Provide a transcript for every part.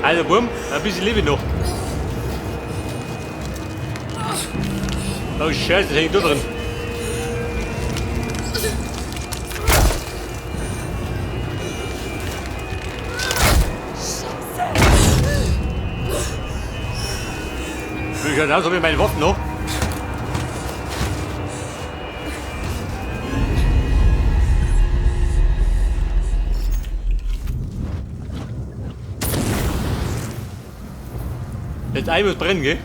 Also Burm, ein bisschen lebe ich noch. Oh Scheiße, das hängt da drin. Wie schaut aus, hab ich meine Waffen noch? Jetzt Ei muss brennen, gell?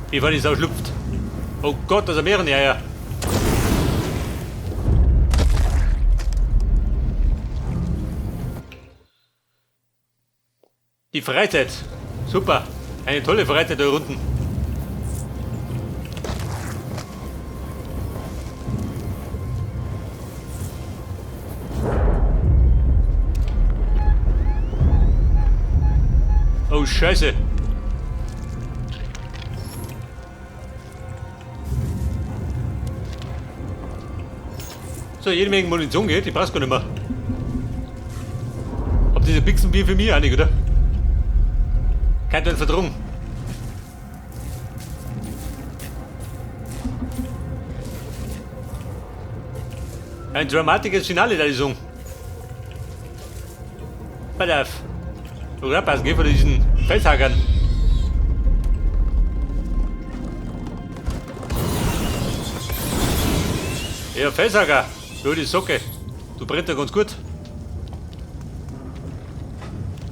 Bevor die Sau schlüpft. Oh Gott, da sind mehrere Eier. Die Freizeit. Super. Eine tolle Freizeit da unten. Oh Scheiße. So, jede Menge Munition geht, die passt gar nicht mehr. Ob diese Bixenbier für mich auch nicht, oder? Kein Teil verdrungen. Ein dramatisches Finale, da die Song. Pass auf. Du passen, geh von diesen Felshackern. Ja, Felshacker. Du, die Socke. Du brennst ja ganz gut.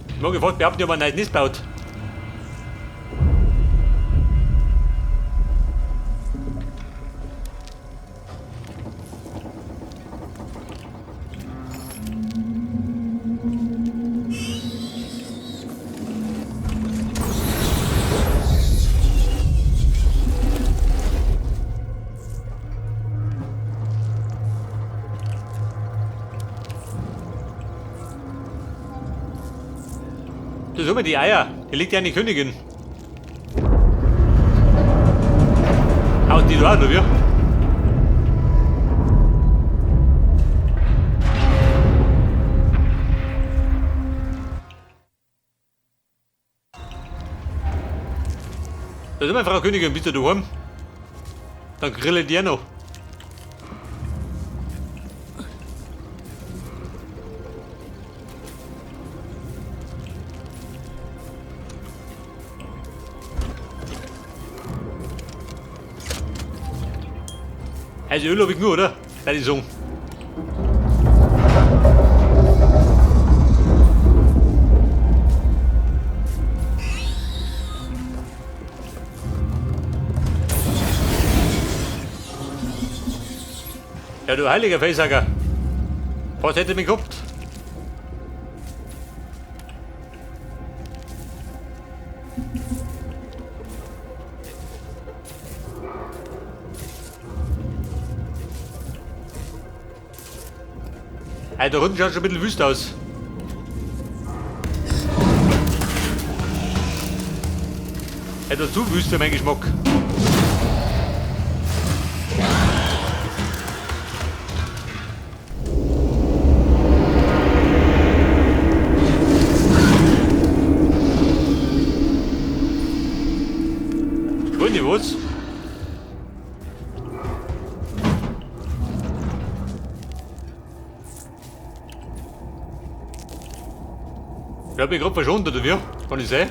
Ich mag fast behaupten, ich hab ein neues Nest gebaut. Das ist immer die Eier. Hier liegt ja eine Königin. Haut die da auch noch, wir? Da ist immer Frau Königin, bist du daheim? Dann grille ich die auch noch. Also Öl hab ich nur, oder? Deine Song. Ja, du heiliger Facehacker. Was hätte mich gehabt? Hey, da unten schaut schon ein bisschen wüst aus. Etwas zu wüst für meinen Geschmack. Wollen die was? Ich hab mich grad verschont, oder wie? Kann ich sehen?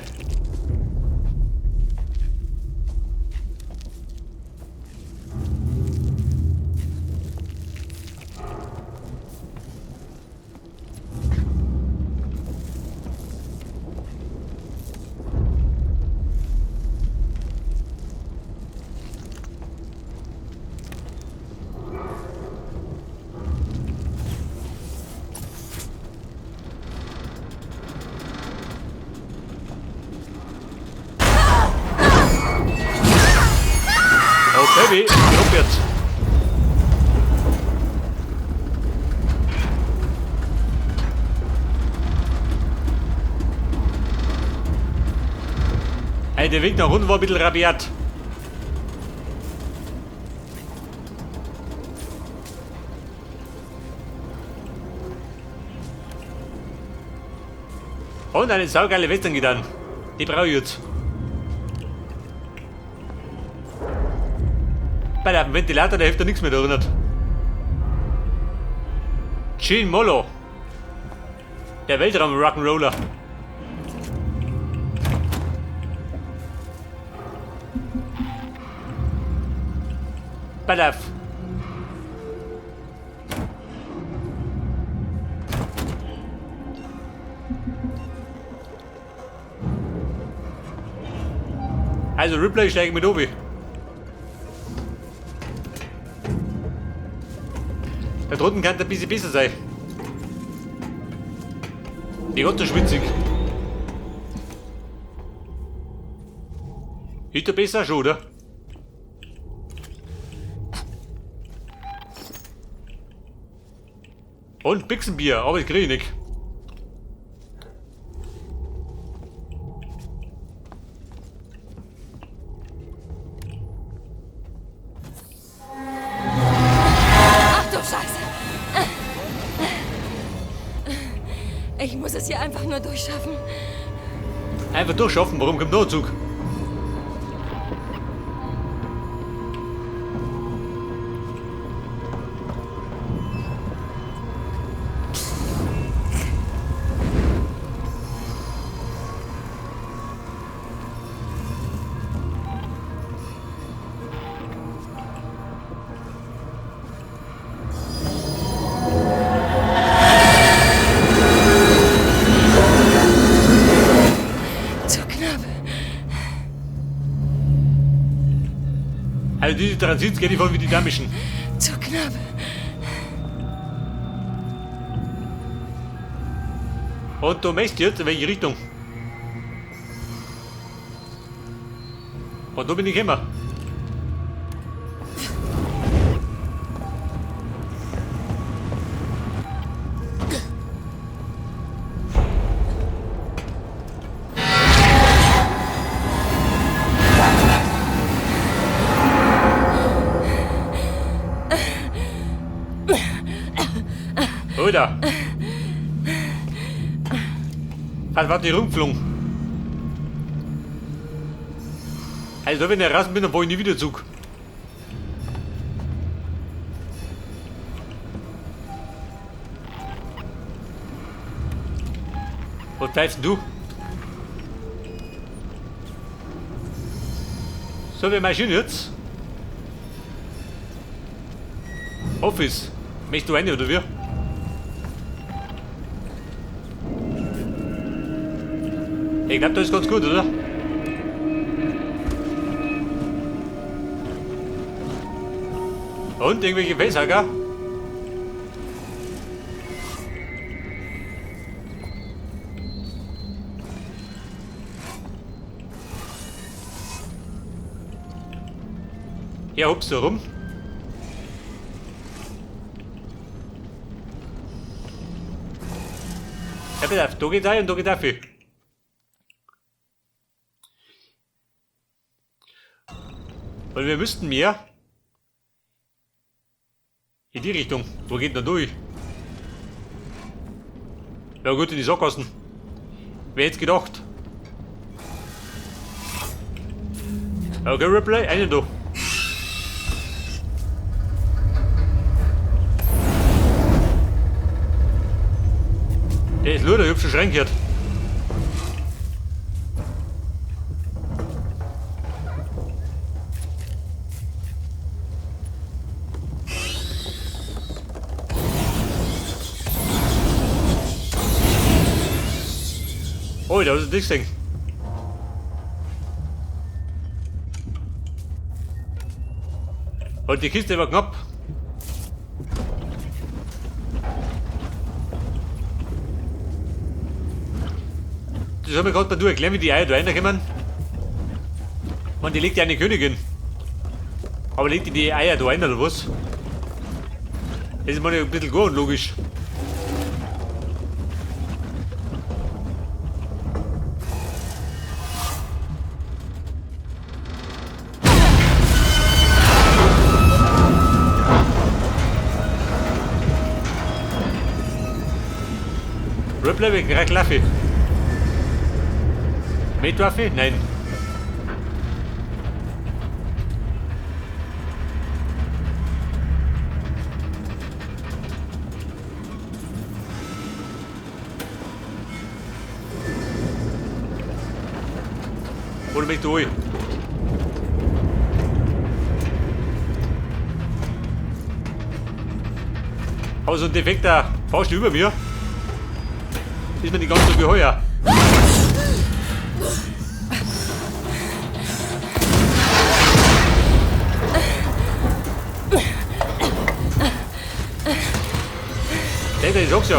Oh Baby, rückwärts. Hey, der Weg nach unten war ein bisschen rabiat. Und eine saugeile Western getan. Die brauche ich jetzt. Bei dem Ventilator, der hilft da nichts mehr da drin. Gene Molo. Der Weltraum-Rock'n'Roller. Pass auf. Also Ripley steigt mit obi. Da drunten kann es ein bisschen besser sein. Die ganz so schwitzig. Ist der besser schon, oder? Und Bixenbier, aber ich kriege ich nicht. Ach du Scheiße! Ich muss es hier einfach nur durchschaffen. Einfach durchschaffen, warum kommt noch ein Zug? Zu knapp. Also diese Transits geht die voll wie die Damischen. Zu knapp. Und du möchtest jetzt in welche Richtung? Und da bin ich immer. Oder? Was war die rumgeflogen? Also wenn ich raus bin, dann fahr ich nie wieder Zug. Was bleibst denn du? So, wir marschieren jetzt. Office. Möchtest du eine oder wie? Ich glaub, das ist ganz gut, oder? Und irgendwelche Facehugger? Ja, hops da rum. Ja, bitte, da geht rein und da geht dafür. Und wir müssten mehr in die Richtung. Wo geht denn da durch? Ja gut, in die Sackgassen. Wer hätte gedacht? Okay, Ripley, einen da. Der ist Luder, ich hab schon schreien gehört. Oh, da ist das Ding. Und die Kiste war knapp. Das hab ich gerade bei du erklären, wie die Eier da reinkommen. Und die legt ja eine Königin. Aber legt die die Eier da rein oder was? Das ist mal ein bisschen gut und logisch. Ripley wegen Klaffi. Metwaffe? Nein. Oder mich durch. Aber so ein defekter Fahrstuhl über mir ist mir nicht ganz so geheuer. Der ist auch so.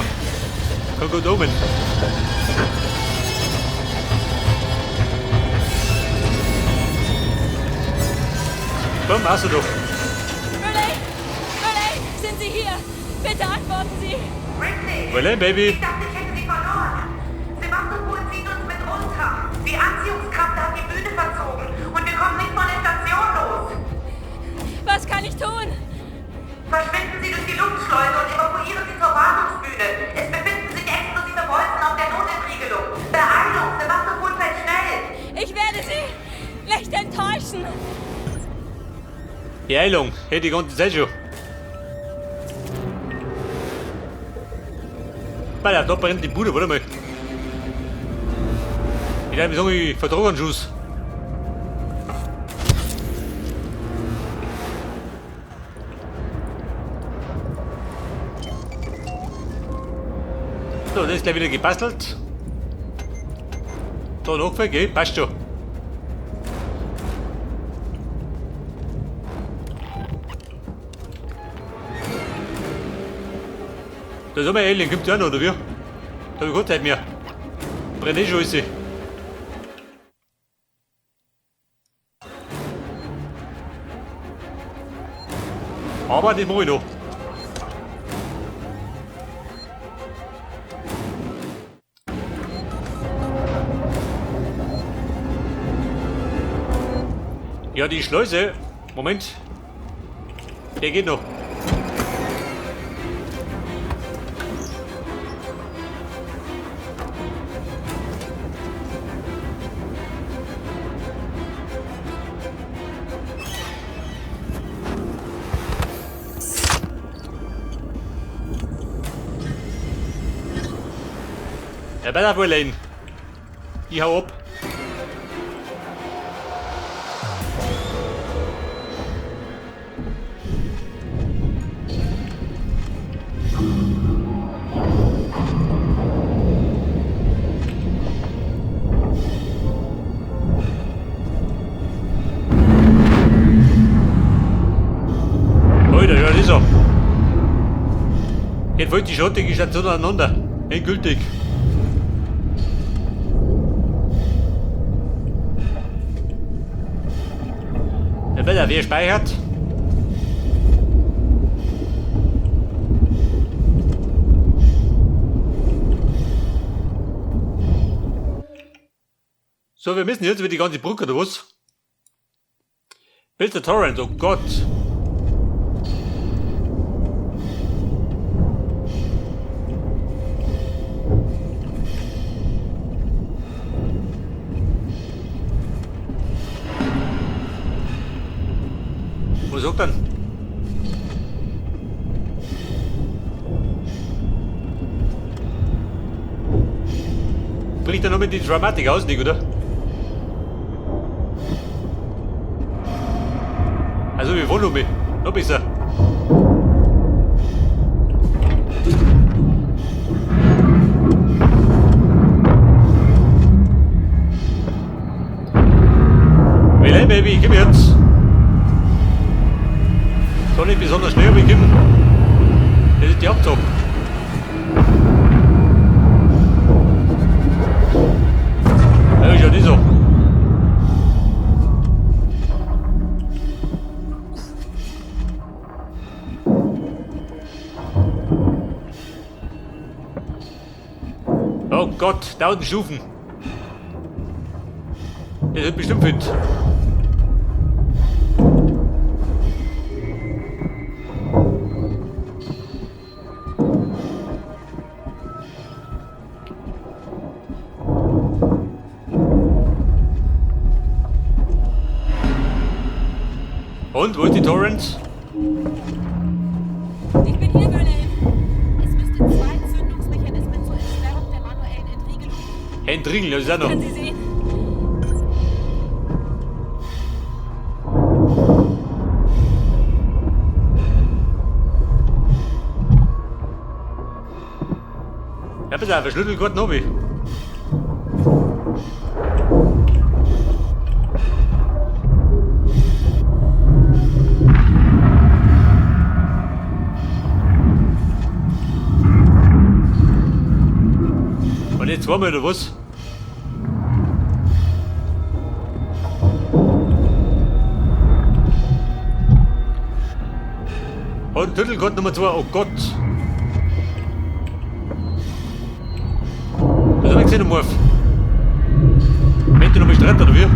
Kann gut oben. Komm, hast du doch. Verlaine! Verlaine! Sind Sie hier? Bitte antworten Sie! Ripley! Verlaine, Baby! Ich dachte, ich hätte Sie verloren. Sevastopol zieht uns mit runter. Die Anziehungskraft hat die Bühne verzogen und wir kommen nicht von der Station los. Was kann ich tun? Verschwinden Sie durch die Luftschleuse und evakuieren Sie zur Wartungsbühne. Es befinden sich explosive Bolzen auf der Notentriegelung. Beeilung! Sevastopol fällt schnell! Ich werde Sie nicht enttäuschen! Beeilung, hey, die ganze Zeit schon. Alter, da brennt die Bude, warte mal. Ich werde mir sagen, ich vertrage einen Schuss. So, das ist gleich wieder gebastelt. Da noch, gell? Passt schon. Da ist auch mein Alien, kommt ja noch, oder wie? Da hab ich keine Zeit mehr. Brennt eh schon alles. Aber das mach ich noch. Ja, die Schleuse. Moment. Der geht noch. Ja, pass auf, Verlaine. Ich hau ab. Alter, ja, das ist er. Jetzt wollte die schrottige Station aneinander. Endgültig. Der wer speichert? So, wir müssen jetzt über die ganze Brücke, oder was? Build the Torrent, oh Gott! Was sagt denn? Bricht er noch mit die Dramatik aus, nicht, oder? Also wir wollen noch mehr. Noch besser. Hey Baby, komm jetzt. Soll nicht besonders schnell, aber ich komm. Das ist die Hauptsache. Ja, ist ja nicht so. Oh Gott, 1000 Stufen. Das wird bestimmt fit. Und, wo ist die Torrance? Ich bin hier, Verlaine. Es müsste zwei Zündungsmechanismen zur Entsperrung der manuellen Entriegelung. Entriegeln, das ist auch noch. Kann sie sehen? Ja, pass auf, Schlüsselkarten hab ich. Und jetzt zweimal oder was? Und Schlüsselkarte Nummer 2, oh Gott. Das hab ich gesehen, Morph. Möchte noch mal streiten, oder wie?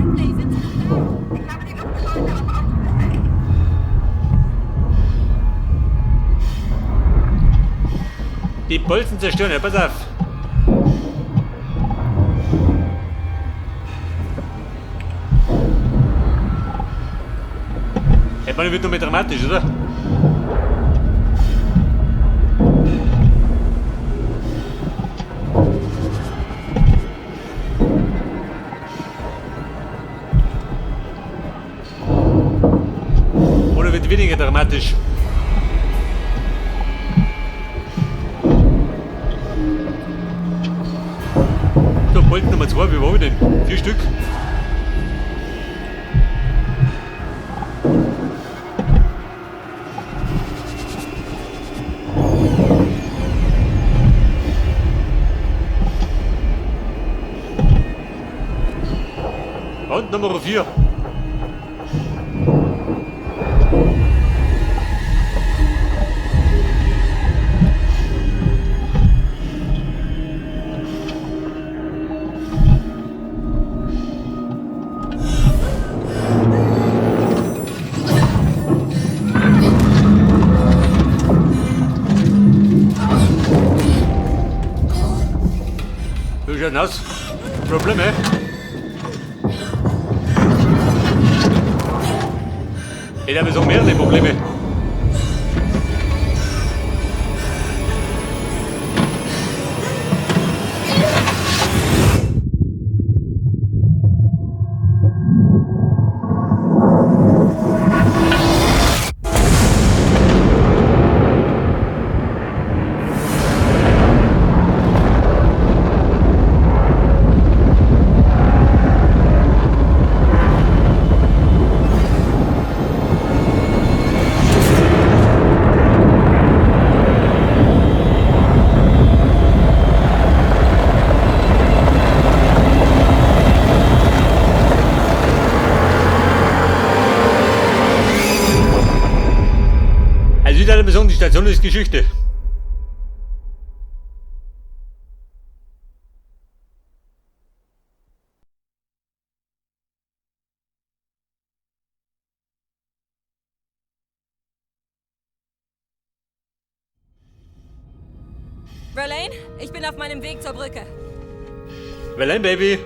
Ripley, sind Sie noch da? Ich habe die Luftschleuse auf Auto gestellt. Die Bolzen zerstören, ja, pass auf. Hey, man, wird noch mehr dramatisch, oder? Oder wird weniger dramatisch? So, Bolzen Nummer 2, wie war ich denn? 4 Stück. Und Nummer 4. Wie schaut denn aus? Probleme? Ich habe so mehrere Probleme. Also ich würde sagen, die Station ist Geschichte. Verlaine, ich bin auf meinem Weg zur Brücke. Verlaine, Baby.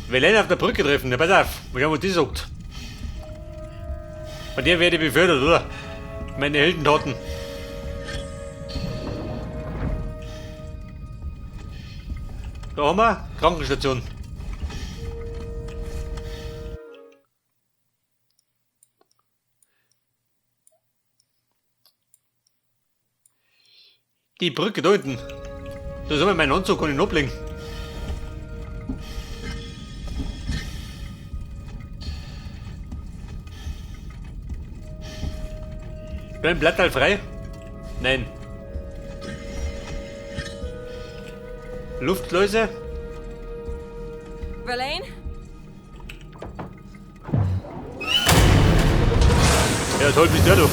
Verlaine auf der Brücke treffen, ja, pass auf. Mal schauen, was die sagt. Von der werde ich befördert, oder? Meine Heldentaten. Da haben wir Krankenstation. Die Brücke da hinten. Da soll man meinen Anzug, kann ich noch ablegen. Dein Blattal frei? Nein. Luftschleuse? Verlaine? Ja, toll bist du ja du.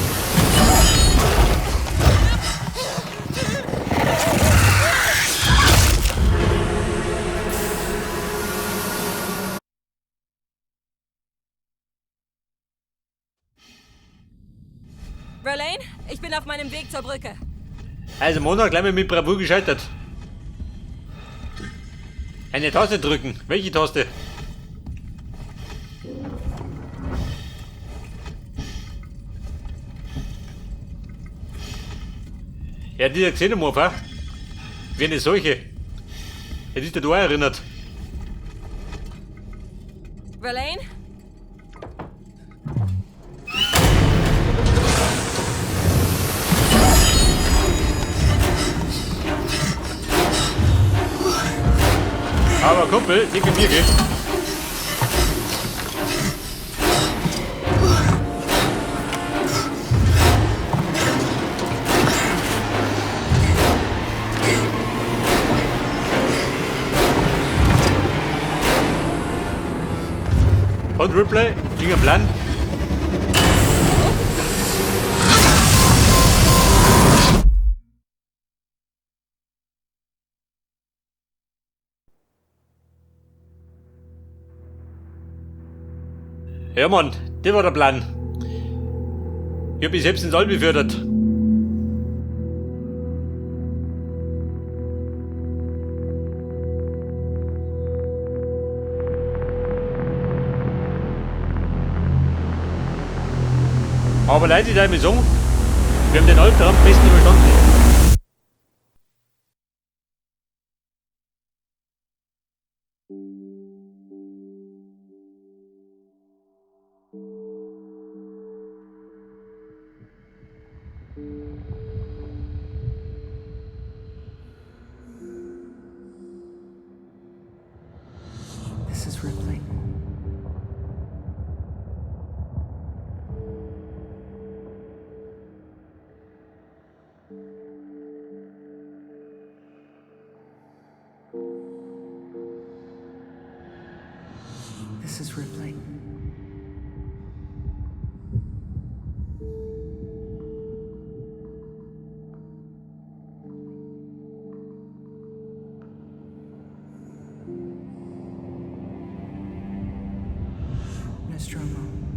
Verlaine, ich bin auf meinem Weg zur Brücke. Also Mona gleich mal mit Bravour gescheitert. Eine Taste drücken. Welche Taste? Ja, dieser Xenomorph, ha? Wie eine Seuche. Hätte ich dich da erinnert. Verlaine? Aber Kumpel, nicht mit mir, gell? Und Ripley, ging am Plan. Ja Mann, das war der Plan. Ich hab mich selbst ins All befördert. Aber Leute, ich mir sagen, wir haben den Albtraum besten überstanden. This is Ripley. This is Ripley. Nostromo.